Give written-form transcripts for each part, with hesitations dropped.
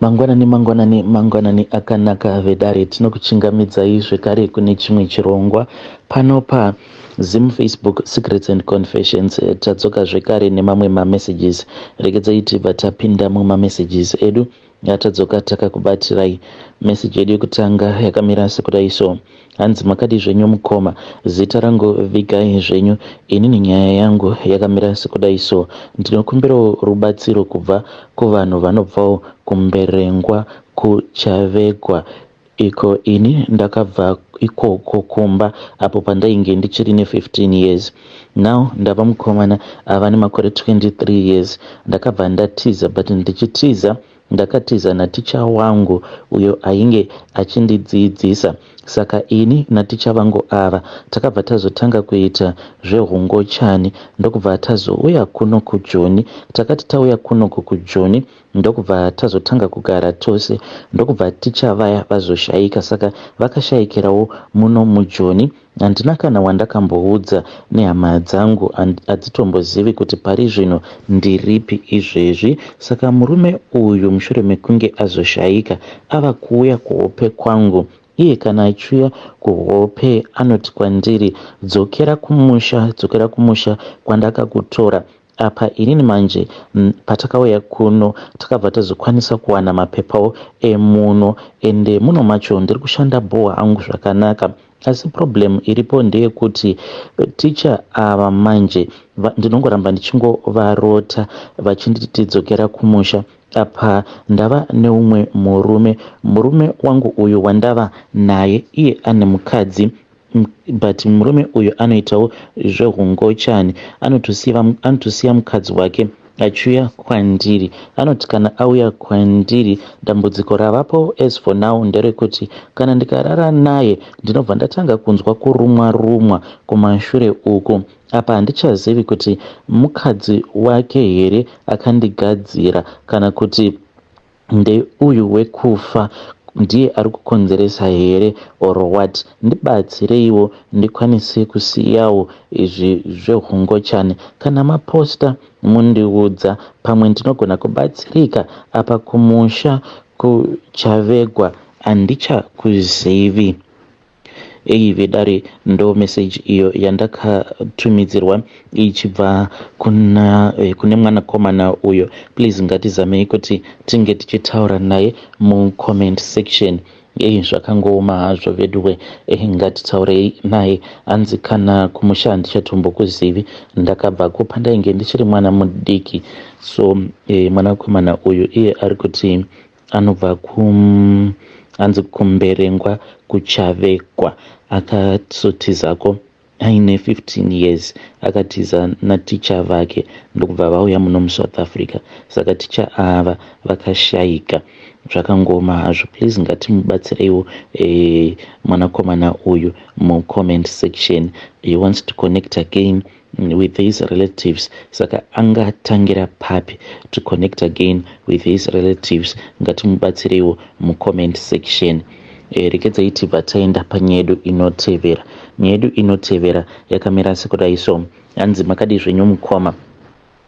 Mangwanani mangwanani mangwanani akanaka vedare tinokuchingamidzai zvekare kune chimwe chirongwa pano pa Zim Facebook Secrets and Confessions. Tadzoka zvekare nemamwe mamessages. Regedzai tibva tapinda mumamessages edu atadzoka takakubatirai. Message yedu yekutanga yakamira sekudai so. Hanzi makadii zvenyu mukoma, zita rangu Vigai zvenyu, inini nyaya yangu yakamira sekudai so, ndinokumbirawo rubatsiro kubva kuvanhu vanobvawo kuMberengwa kuChavegwa iko ini ndakabva ikoko kumba apo pandainge ndichiri ne 15 years now ndava mukomana ava nemakore 23 years ndakabva ndatiza but ndichitiza Ndakatiza naticha wangu uyo ainge achindidziidzisa saka ini naticha vangu ava takabva tazotanga kuita zvehungochani ndokubva tazouya kuno kuJoni. Takati tauya kunoku kuJoni ndokubva tazotanga kugara tose ndokubva ticha vaya vazoshaika saka vakashaikirawo muno muJoni. Handina kana wandakamboudza nehama dzangu hadzitombozivi kuti pari zvino ndiripi izvezvi. Saka murume uyu mushure mekunge azoshaika ava kuuya kuhope kwangu. Iye kana achiuya kuhope anoti kwandiri dzokera kumusha, dzokera kumusha kwandakakutora. Apa inini manje patakauya kuno takabva tazokwanisa kuwana mapepawo emuno ende muno macho ndiri kushanda bhoo hangu zvakanaka. Asi problem iripo ndeyekuti teacher ava manje ndinongoramba ndichingovarota vachinditi dzokera kumusha apa ndava neumwe murume. Murume wangu uyu wandava naye iye ane mukadzi but murume uyu anoitawo zvehungochani anotosiya mukadzi wake achiuya kwandiri. Anoti kana auya kwandiri dambudziko ravapo as for now nderekuti kana ndikarara naye ndinobva ndatanga kunzwa kurumwa rumwa kumashure uku. Apa handichazivi kuti mukadzi wake here akandigadzira kana kuti Ndeuyu wekufa ndiye arikukonzeresa here or what ndibatsireiwo ndikwanise kusiyawo izvi zvehungochani kana maposta mundiudza pamwe ndinogona kubatsirika apa kumusha kuchavegwa handichakuzivi. Eyi vedare ndo message iyo yandakatumidzirwa ichibva kuna eh, kune mwanakomana uyo. Please ngatizamei kuti tinge tichitaura naye mucomment section. Eyi zvakangooma hazvo veduwe. Eh, ngatitaurei naye. Hanzi kana kumusha handichatombokuzivi ndakabvako pandainge ndichiri mwana mudiki. So eh, mwanakomana uyu iye ari kuti Anobva ku hanzi kuMberengwa kuChavekwa akazotizako aine 15 years akatiza naticha vake ndokubva vauya muno muSouth Africa saka ticha ava vakashaika zvakangooma hazvo please ngatimubatsireiwo eh, mwanakomana uyu mucomment section he wants to connect again with his relatives saka angatangira papi to connect again with his relatives ngatimubatsireiwo mucomment section e, regedzai tibva taenda panyaya yedu inotevera nyaya yedu inotevera yakamira sekudai so hanzi makadii zvenyu mukoma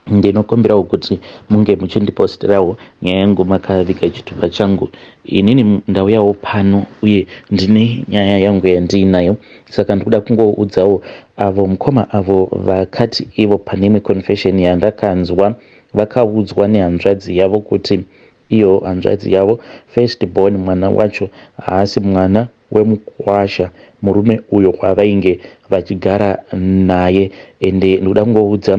Ndinokumbirawo kuti munge muchindipostirawo nyaya yangu makaviga chitupa changu. Inini ndauyawo pano uye ndine nyaya yangu yandiinayo saka ndikuda kungoudzawo avo mukoma avo vakati ivo pane imwe confession yandakanzwa vakaudzwa nehanzvadzi yavo kuti iyo hanzvadzi yavo first born mwana wacho haasi mwana wemukwasha murume uyo wavainge vachigara naye ende ndikuda kungoudza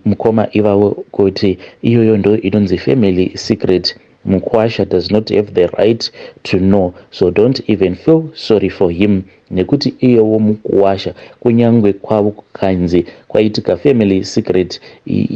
mukoma ivavo kuti iyoyo ndo inonzi family secret mukwasha does not have the right to know so don't even feel sorry for him nekuti iyewo mukuwasha kunyangwe kwavo kukanzi kwaitika family secret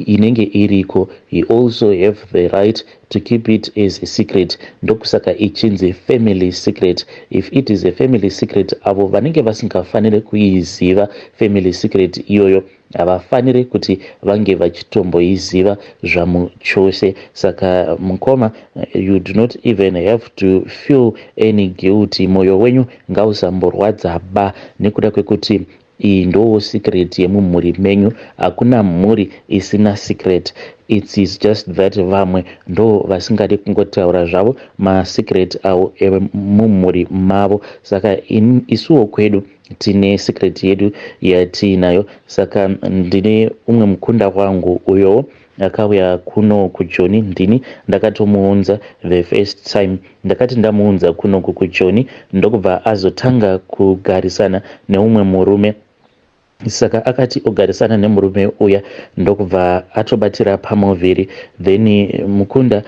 inenge iriko he also have the right to keep it as a secret ndokusaka ichinzi family secret if it is a family secret avo vanenge vasingafanire kuiziva family secret iyoyo havafanire kuti vange vachitomboiziva zvamuchose saka mukoma you do not even have to feel any guilty moyo wenyu ngausamborwadza ba nekuda kwekuti Iyi ndoo secret yemumhuri menyu. Hakuna mhuri isina secret. It is just that vamwe ndo vasingade kungotaura zvavo masecret avo emumhuri mavo. Saka isuwo kwedu tine secret yedu yatiinayo. Saka ndine umwe mukunda wangu uyowo akauya kuno kuJoni, ndini ndakatomuunza the first time. Ndakati ndamuunza kunoku kuJoni, ndokubva azotanga kugarisana neumwe murume. Saka akati ogarisana nemurume uya, ndokubva atobatira pamuviri. Then mukunda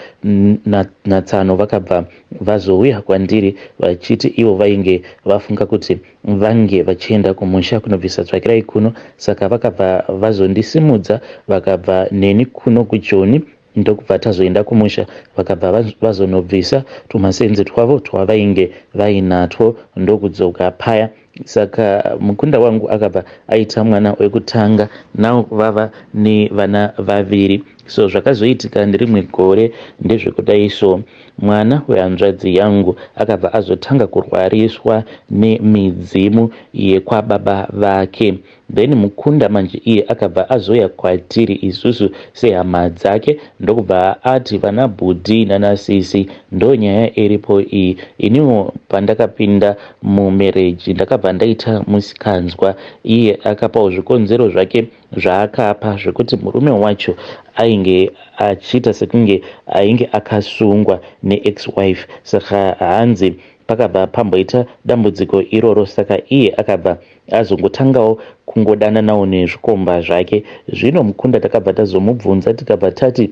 natsano vakabva vazouya kwandiri vachiti ivo vainge vafunga kuti vange vachienda kumusha kunobvisa tsvakirai kuno. Saka vakabva vazondisimudza, vakabva neni kuno kuJoni, ndokubva tazoenda kumusha. Vakabva vazonobvisa tumasenzi twavo twavainge vainatwo, ndokudzoka paya. Saka mukunda wangu akabva aita mwana wekutanga. Now vava nevana vaviri. So zvakazoitika nerimwe gore ndezvekudai. So mwana wehanzvadzi yangu akabva azotanga kurwariswa nemidzimu yekwababa vake. Then mukunda manje iye akabva azouya kwatiri isusu sehama dzake, ndokubva ati, "Vana bhudhi nanasisi, ndo nyaya iripo iyi. Iniwo pandakapinda mumarriage ndakabva ndaita musikanzwa." Iye akapawo zvikonzero zvake zvaakapa zvekuti murume wacho ainge achiita sekunge ainge akasungwa neex wife. Saka hanzi pakabva pamboita dambudziko iroro. Saka iye akabva azongotangawo kungodananawo nezvikomba zvake. Zvino mukunda takabva tazomubvunza, tikabva tati,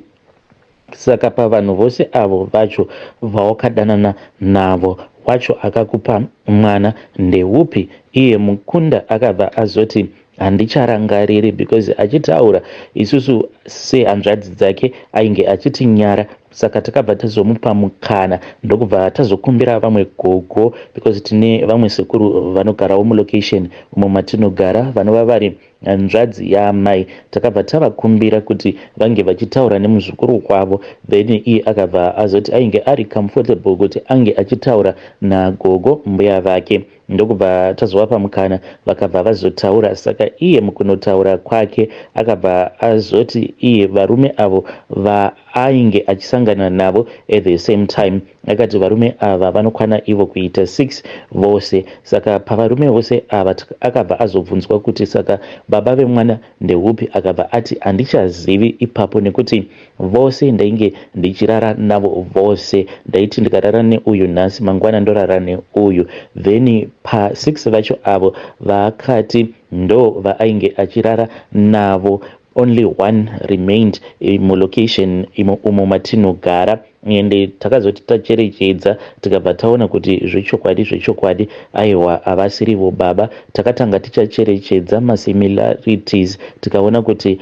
"Saka pavanhu vose avo vacho vawakadanana navo, wacho akakupa mwana ndeupi?" Iye mukunda akabva azoti, "Handicharangariri," because achitaura isusu sehanzvadzi dzake ainge achitinyara. Saka takabva tazomupa mukana, ndokubva tazokumbira vamwe gogo, because tine vamwe sekuru vanogarawo mulocation umo matinogara, vanova vari hanzvadzi yaamai. Takabva tavakumbira kuti vange vachitaura nemuzukuru wavo. Then iye akabva azoti ainge ari comfortable kuti ange achitaura nagogo mbuya vake, ndokubva tazovapa mukana, vakabva vazotaura. Saka iye mukunotaura kwake akabva azoti iye varume avo vaainge achisangana navo at the same time, akati varume ava vanokwana ivo kuita 6 vose. Saka pavarume vose ava, akabva azobvunzwa kuti, "Saka baba vemwana ndeupi?" Akabva ati, "Handichazivi ipapo, nekuti vose ndainge ndichirara navo vose. Ndaiti ndikarara neuyu nhasi, mangwana ndorara neuyu." Then pa6 vacho avo vaakati ndo vaainge achirara navo, only one remained mulocation umo matinogara. Ende takazoti tacherechedza, tikabva taona kuti zvechokwadi zvechokwadi, aiwa, havasirivo baba. Takatanga tichacherechedza masimilarities, tikaona kuti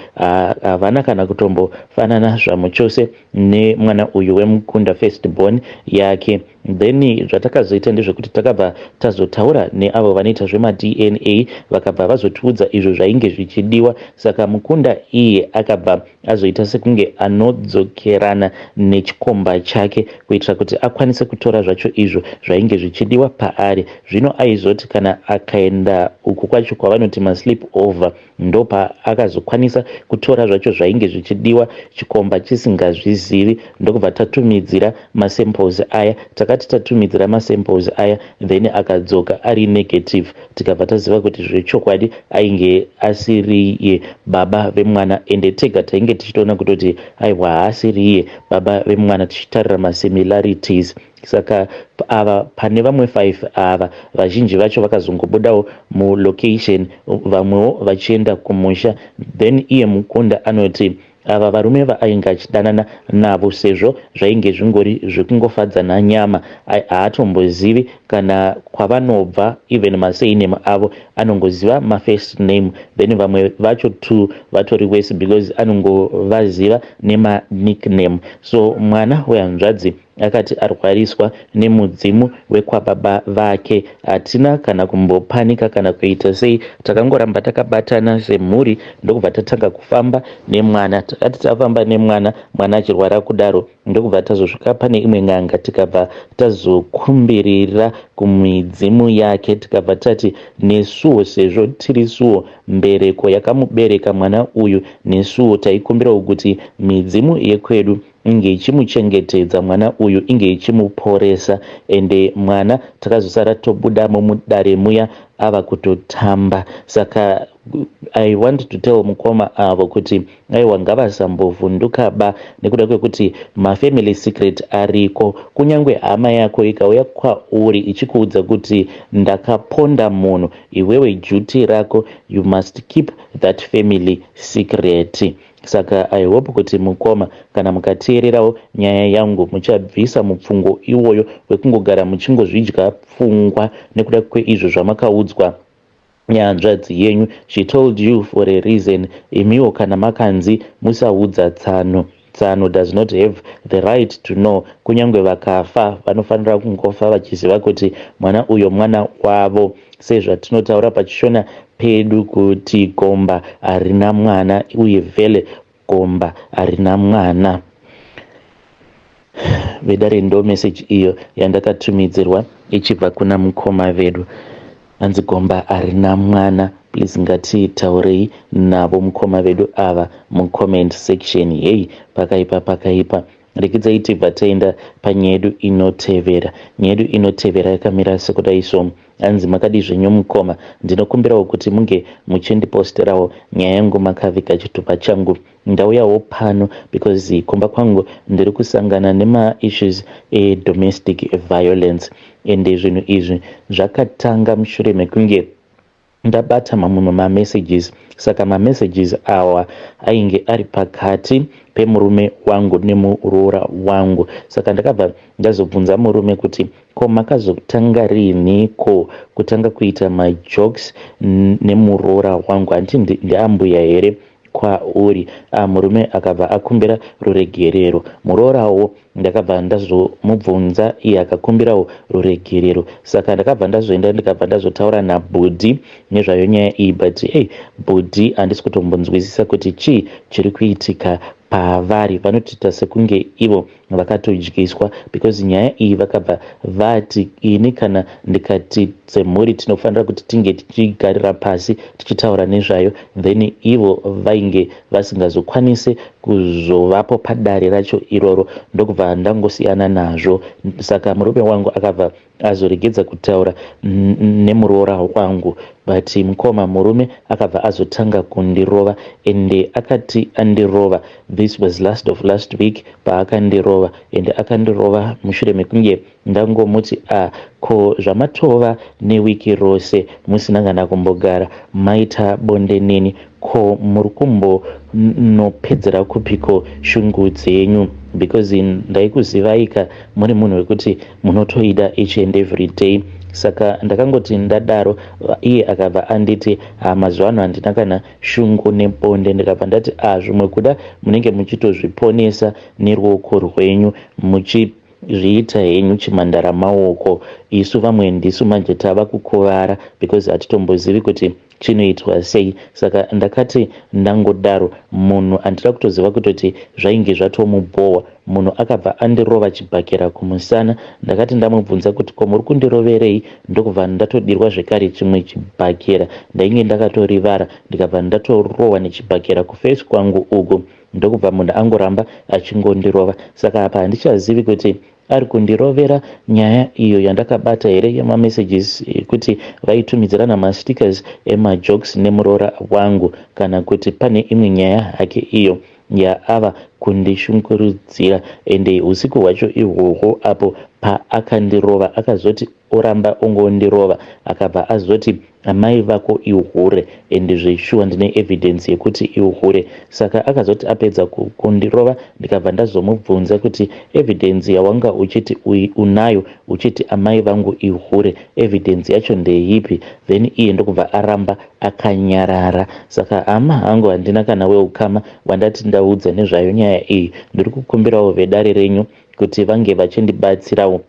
havana kana kutombofanana zvamo chose nemwana uyu wemukunda, first born yake. Then zvatakazoita ndezvekuti takabva tazotaura neavo vanoita zvemaDNA, vakabva vazotiudza izvo zvainge zvichidiwa. Saka mukunda iye akabva azoita sekunge anodzokerana nechikomba chake kuitira kuti akwanise kutora zvacho izvo zvainge zvichidiwa paari. Zvino aizoti kana akaenda uku kwacho kwavanoti masleep over, ndopaakazokwanisa kutora zvacho zvainge zvichidiwa, chikomba chisingazvizivi. Ndokubva tatumidzira masamples aya. Takati tatumidzira masamples aya, then akadzoka ari negative, tikabva taziva kuti zvechokwadi ainge asiriye baba vemwana. Ende tega tainge tichitoona kutoti aiwa, haasiriye baba vemwana, tichitarira masimilarities. Saka ava pane vamwe 5 ava, vazhinji vacho vakazongobudawo mulocation, vamwewo vachienda kumusha. Then iye mukunda anoti ava varume vaainge achidanana navo, sezvo zvainge zvingori zvekungofadzana nyama, haatombozivi kana kwavanobva, even masurname avo anongoziva mafirst name. Then vamwe vacho two vatori wese because anongovaziva nemanickname. So mwana wehanzvadzi Akati arwariswa nemudzimu wekwababa vake. Hatina kana kumbopanika kana kuita sei, takangoramba takabatana semhuri ndokubva tatanga kufamba nemwana. Takati tafamba nemwana, mwana achirwara kudaro, ndokubva tazosvika pane imwe n'anga tikabva tazokumbirira kumidzimu yake tikabva tati nesuwo sezvo tirisuwo mbereko yakamubereka mwana uyu nesuwo taikumbirawo kuti midzimu yekwedu inge ichimuchengetedza mwana uyu inge ichimuporesa ende mwana takazosara tobudamo mudare muya ava kutotamba. Saka I want to tell mukoma avo kuti aiwa ngavasambovhunduka ba nekuda kwekuti mafamily secret ariko. Kunyange hama yako ikauya kwauri ichikuudza kuti ndakaponda munhu, iwewe duty rako you must keep that family secret. Saka I hope kuti mukoma kana mukateererawo nyaya yangu muchabvisa mupfungo iwoyo wekungogara muchingozvidya pfungwa nekuda kweizvo zvamakaudzwa nehanzvadzi yenyu. She told you for a reason. Imiwo kana makanzi musaudza tsano, tsano does not have the right to know. Kunyange vakafa vanofanira kungofa vachiziva kuti mwana uyo mwana wavo, sezvatinotaura paChishona pedu kuti gomba harina mwana, uye vhele gomba harina mwana. Vedare, ndo message iyo yandakatumidzirwa ichibva kuna mukoma vedu, hanzi gomba harina mwana. Please ngatitaurei navo mukoma vedu ava mucomment section. Hei, pakaipa, pakaipa. Rekidzai tibva taenda panyaya yedu inotevera. Nyaya yedu inotevera yakamira sekudai so. Hanzi, makadi zvenyu mukoma? Ndinokumbirawo kuti munge muchindiposterawo nyaya yangu makaviga chitupa changu. Ndauyawo pano because kumba kwangu ndiri kusangana nemaissues edomestic violence, ende zvinhu izvi zvakatanga mushure mekunge ndabata mamwe mamessages. Saka mamessages awa ainge ari pakati pemurume wangu nemuroora wangu. Saka ndakabva ndazobvunza murume kuti ko makazotanga riiniko kutanga kuita majokes nemuroora wangu? Handiti ndiambuya here kwauri? Murume akabva akumbira ruregerero. Muroorawo ndakabva ndazomubvunza, iye akakumbirawo ruregerero. Saka ndakabva ndazoenda ndikabva ndazotaura nabhudhi nezvayo nyaya iyi, but hey, bhudhi handisi kutombonzwisisa kuti chii chiri kuitika pavari. Vanotoita sekunge ivo vakatodyiswa, because nyaya iyi vakabva vati ini kana ndikati semhuri tinofanira kuti tinge tichigarira pasi tichitaura nezvayo, then ivo vainge vasingazokwanisi kuzovapo padare racho iroro, ndokubva ndangosiyana nazvo. Saka murume wangu akabva azoregedza kutaura nemuroora wangu. But mukoma, murume akabva azotanga kundirova, ende akati andirova, this was last of last week paakandirova, ende akandirova mushure mekunge ndangomuti, a ko zvamatova newiki rose musina kana kumbogara maita bonde neni, ko muri kumbonopedzera kupiko shungu dzenyu? Because ndaikuzivaika muri munhu wekuti munotoida each and every day. Saka ndakangoti ndadaro, iye akabva anditi, ha, mazuva ano handina kana shungu nebonde. Ndikabva ndati, a, zvimwe kuda munenge muchitozviponesa neruoko rwenyu, muchizviita henyu chimandara maoko. Isu vamwe ndisu manje tava kukuvara because hatitombozivi kuti chinoitwa sei. Saka ndakati ndangodaro, munhu handida kutoziva kutoti zvainge zvatomubhowa, munhu akabva andirova chibhakera kumusana. Ndakati ndamubvunza kuti ko muri kundiroverei, ndokubva ndatodirwa zvekare chimwe chibhakera. Ndainge ndakatorivara, ndikabva ndatorohwa nechibhakera kuface kwangu uku, ndokubva munhu angoramba achingondirova. Saka apa handichazivi kuti ari kundirovera nyaya iyo yandakabata here yemamessages ekuti vaitumidzirana mastickers emajokes nemuroora wangu, kana kuti pane imwe nyaya hake iyo yaava kundishungurudzira. Ende usiku hwacho ihwohwo apo paakandirova, akazoti oramba ongondirova, akabva azoti amai vako ihure, ende zveshuwa ndine evidence yekuti ihure. Saka akazoti apedza kundirova, ndikabva ndazomubvunza kuti evidence yawanga uchiti unayo, uchiti amai vangu ihure, evidence yacho ndeipi? Then iye ndokubva aramba akanyarara. Saka hama hangu, handina kana weukama wandati ndaudza nezvayo nyaya iyi. Ndiri kukumbirawo vedare renyu. kuti vange vachindibatsirawo.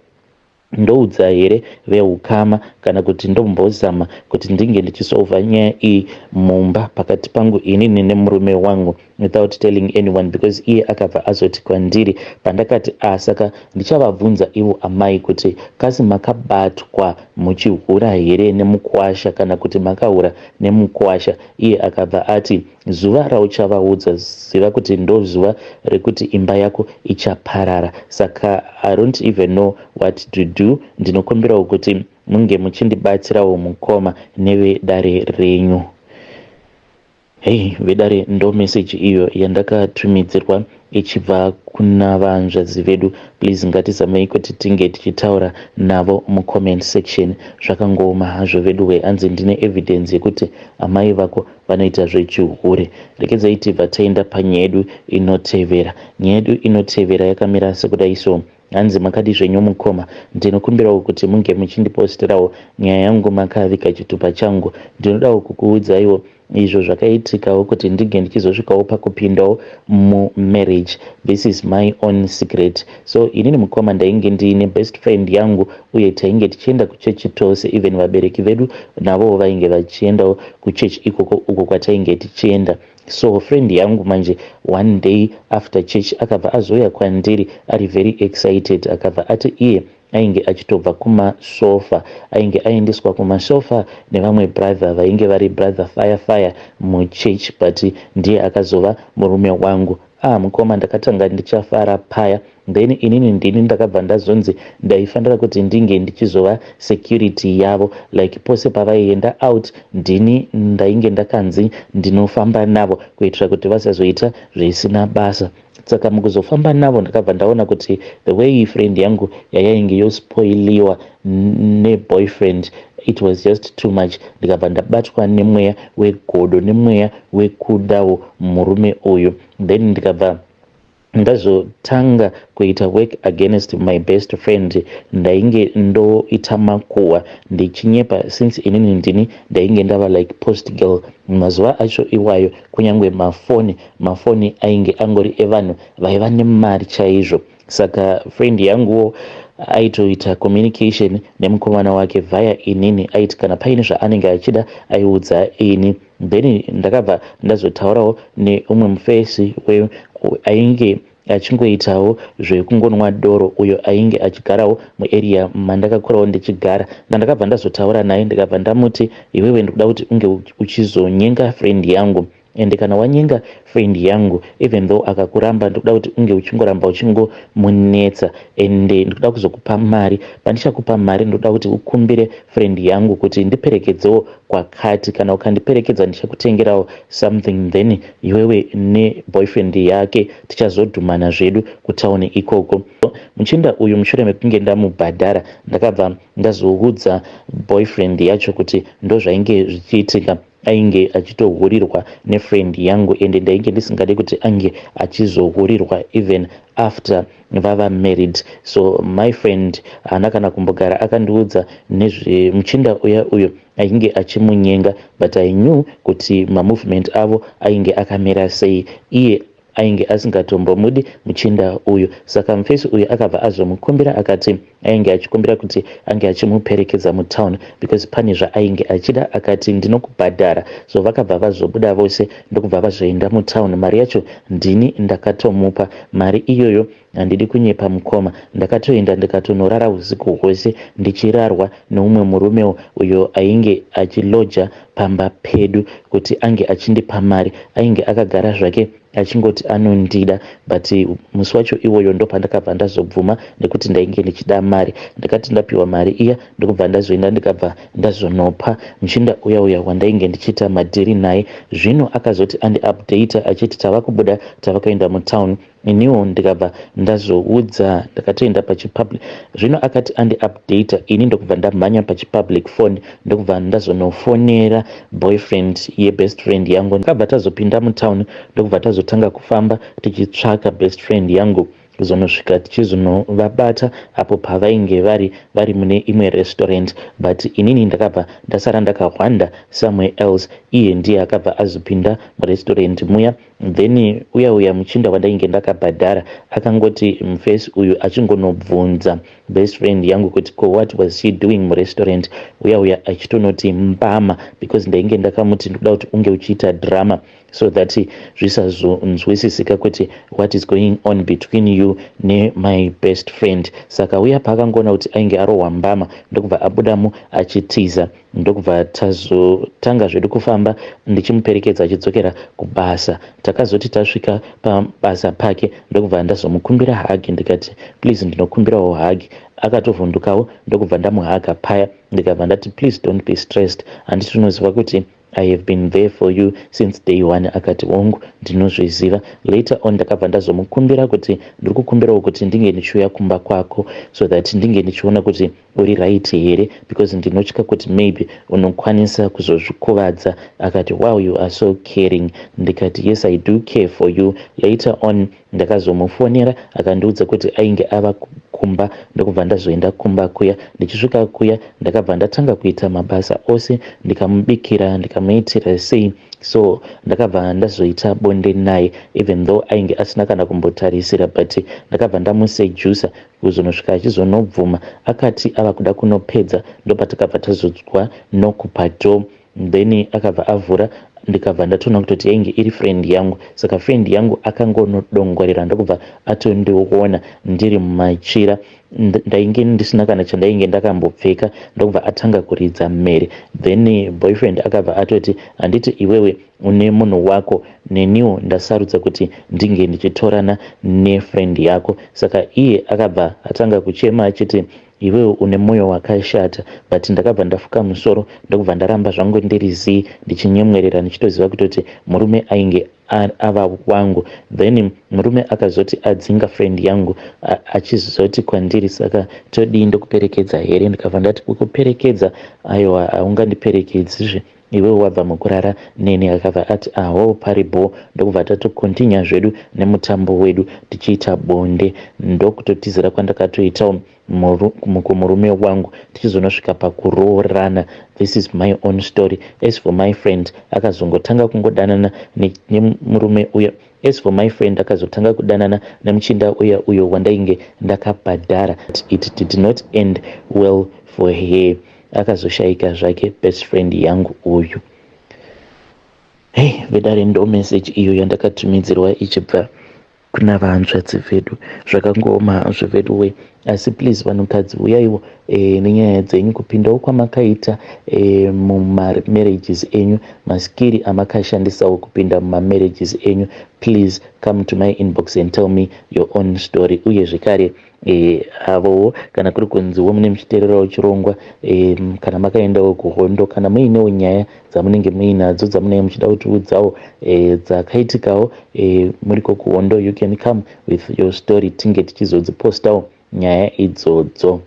Ndoudza here vehukama kana kuti ndombozama kuti ndinge ndichisolva nyaya iyi mumba pakati pangu inini nemurume wangu without telling anyone because iye akabva azoti kwandiri pandakati ah saka ndichavabvunza ivo amai kuti kasi makabatwa muchihura here nemukwasha kana kuti makahura nemukwasha iye akabva ati Zuva rauchavaudza ziva kuti ndozuva rekuti imba yako ichaparara saka I don't even know what to do ndinokumbirawo kuti munge muchindibatsirawo mukoma nevedare renyu. Hey vedare ndo message iyo yandakatumidzirwa ichibva kuna vahanzvadzi vedu please ngatizamei kuti tinge tichitaura navo mucomment section zvakangooma hazvo veduwe hanzi ndine evidence yekuti amai vako vanoita zvechihure rekedzai tibva taenda panyaya yedu inotevera nyaya yedu inotevera yakamira sekudai so hanzi makadi zvenyu mukoma ndinokumbirawo kuti munge muchindiposterawo nyaya yangu makaviga chitupa changu ndinodawo kukuudzaiwo izvo zvakaitikawo kuti ndinge ndichizosvikawo pakupindawo mumarriage this is my own secret so inini mukoma ndainge ndiine best friend yangu uye tainge tichienda kuchechi tose even vabereki vedu navowo vainge vachiendawo kuchechi ikoko uko kwatainge tichienda so friend yangu manje one day after church akabva azouya kwandiri ari very excited akabva ati iye ainge achitobva kumasofa ainge aendeswa kumasofa nevamwe brother vainge vari brother fire fire muchurch but ndiye akazova murume wangu ah mukoma ndakatanga ndichafara paya then inini ndini ndakabva ndazonzi ndaifanira kuti ndinge ndichizova security yavo like pose pavaienda out ndini ndainge ndakanzi ndinofamba navo kuitira kuti vasazoita zvisina basa saka mukuzofamba navo ndakabva ndaona kuti the way friend yangu yayainge yospoiliwa neboyfriend it was just too much ndikabva ndabatwa nemweya wegodo nemweya wekudawo murume uyu then ndikabva ndazotanga kuita work against my best friend ndainge ndoita makuhwa ndichinyepa since inini ndini ndainge ndava like post girl mazuva acho iwayo kunyange mafoni mafoni ainge angori evanhu vaiva nemari chaizvo saka friend yanguwo aitoita communication nemukomana wake via inini aiti kana paine zvaanenge achida aiudza ini then ndakabva ndazotaurawo neumwe mufesi ainge achingoitawo zvekungonwa doro uyo ainge achigarawo muarea mandakakurawo ndichigara ndakabva ndazotaura naye ndikabva ndamuti iwewe ndikuda kuti unge uchizonyenga friend yangu ende kana wanyenga friend yangu even though akakuramba ndikuda kuti unge uchingoramba uchingomunetsa ende ndikuda kuzokupa mari pandichakupa mari ndikuda kuti ukumbire friend yangu kuti ndiperekedzewo kwakati kana ukandiperekedza ndichakutengerawo something then iwewe neboyfriend yake tichazodhumana zvedu kutauni ikoko muchinda uyu mushure mekunge ndamubhadhara ndakabva ndazoudza boyfriend yacho kuti ndozvainge zvichiitika ainge achitohurirwa nefriend yangu ende ndainge ndisingade kuti ange achizohurirwa even after vava married so my friend haana kana kumbogara akandiudza nezvemuchinda uya uyo ainge achimunyenga but I knew kuti mamovement avo ainge akamira sei iye ainge asingatombomudi muchinda uyu saka mufesi uyu akabva azomukumbira akati ainge achikumbira kuti ange achimuperekedza mutown because pane zvaainge achida akati ndinokubhadhara so vakabva vazobuda vose ndokubva vazoenda mutown mari yacho ndini ndakatomupa mari iyoyo handidi kunyepa mukoma ndakatoenda ndikatonorara usiku hwose ndichirarwa neumwe murumewo uyo ainge achiloja pamba pedu kuti ange achindipa mari ainge akagara zvake achingoti anondida but musi wacho iwoyo ndopandakabva ndazobvuma nekuti ndainge ndichida mari ndakati ndapiwa mari iya ndokubva ndazoenda ndikabva ndazonopa muchinda uya uya wandainge ndichiita madhiri naye zvino akazoti andiupdate achiti tava kubuda tava kuenda mutown iniwo ndikabva ndazoudza ndakatoenda pachipublic zvino akati andiupdate ini ndokubva ndamhanya pachipublic phone ndokubva ndazonofonera boyfriend yebest friend yangu ndakabva tazopinda mutown ndokubva tazotanga kufamba tichitsvaka best friend yangu. Kuzonosvika tichizonovabata apo pavainge vari vari mune imwe restaurant, but inini ndakabva ndasara ndakahwanda somewhere else. Iye ndiye akabva azopinda murestaurant muya. Then uya uya muchinda wandainge ndakabhadhara akangoti mufesi uyu achingonobvunza best friend yangu kuti, "Ko, what was she doing murestaurant?" Uya uya achitonoti mbama, because ndainge ndakamuti ndoda kuti unge uchiita drama so that zvisazonzwisisika kuti what is going on between you nemy best friend. Saka uya paakangoona kuti ainge arohwa mbama, ndokubva abudamo achitiza. Ndokubva tazotanga zvedu kufamba, ndichimuperekedza achidzokera kubasa. Takazoti tasvika pabasa pake, ndokubva ndazomukumbira hug. Ndikati, "Please, ndinokumbirawo hug." Akatovhundukawo, ndokubva ndamuhaga paya. Ndikabva ndati, "Please don't be stressed. Handiti unoziva kuti I have been there for you since day one?" Akati, "Hongu, ndinozviziva." Later on ndakabva ndazomukumbira kuti ndiri kukumbirawo kuti ndinge ndichiuya kumba kwako so that ndinge ndichiona kuti uri right here, because ndinotya kuti maybe unokwanisa kuzozvikuvadza. Akati, "Wow, you are so caring." Ndikati, "Yes, I do care for you." Later on ndakazomufonera, akandiudza kuti ainge ava kumba. Ndokubva ndazoenda kumba kuya. Ndichisvika kuya, ndakabva ndatanga kuita mabasa ose, ndikamubikira, ndikamuitira sei. So ndakabva ndazoita bonde naye, even though ainge asina kana kumbotarisira, but ndakabva ndamusedusa kuzonosvika achizonobvuma. Akati ava kuda kunopedza, ndopatakabva tazonzwa knock padoor. Then akabva avhura, ndikabva ndatoona kutoti yainge iri friend yangu. Saka friend yangu akangonodongorera, ndokubva atondiona ndiri mumachira. Ndainge ndisina kana chandainge ndakambopfeka. Ndokubva atanga kuridza mhere. Then boyfriend akabva atoti, "Handiti iwewe une munhu wako? Neniwo ndasarudza kuti ndinge ndichitorana nefriend yako." Saka iye akabva atanga kuchema achiti, "Iwewe une mwoyo wakashata." But ndakabva ndafuka musoro, ndokubva ndaramba zvangu ndiri zii, ndichinyemwerera, ndichitoziva kutoti murume ainge ava wangu. Then murume akazoti adzinga friend yangu, achizoti kwandiri, "Saka todii? Ndokuperekedza here?" Ndikabva ndati, "Kukuperekedza? Aiwa, haungandiperekedzizve, iwewe wabva mukurara neni." Akabva ati, "Aho, paribo." Ndokubva tatocontinue zvedu nemutambo wedu, tichiita bonde. Ndokutotizira kwandakatoitawo kumurume wangu, tichizonosvika pakuroorana. This is my own story. As for my friend, akazongotanga kungodanana nemurume uya. As for my friend, akazotanga kudanana nemuchinda uya uyo wandainge ndakabhadhara. It did not end well for her. Akazoshayika zvake best friend yangu uyu. Hei, vedare, ndo message iyo yandakatumidzirwa ichibva kuna vahanzvadzi vedu. Zvakangooma hazvo vedu. Asi please, vanhukadzi, uyaiwo nenyaya dzenyu, kupindawo kwamakaita mumamarriages enyu, maskiri amakashandisawo kupinda mumamarriages enyu. Please come to my inbox and tell me your own story. Uye zvekare avowo kana kuri kunziwo mune muchiteererawo chirongwa, kana makaendawo kuhondo, kana muinewo nyaya dzamunenge muinadzo dzamunenge muchida kutiudzawo dzakaitikawo muriko kuhondo, you can come with your story, tinge tichizodzipostawo nyaya idzodzo.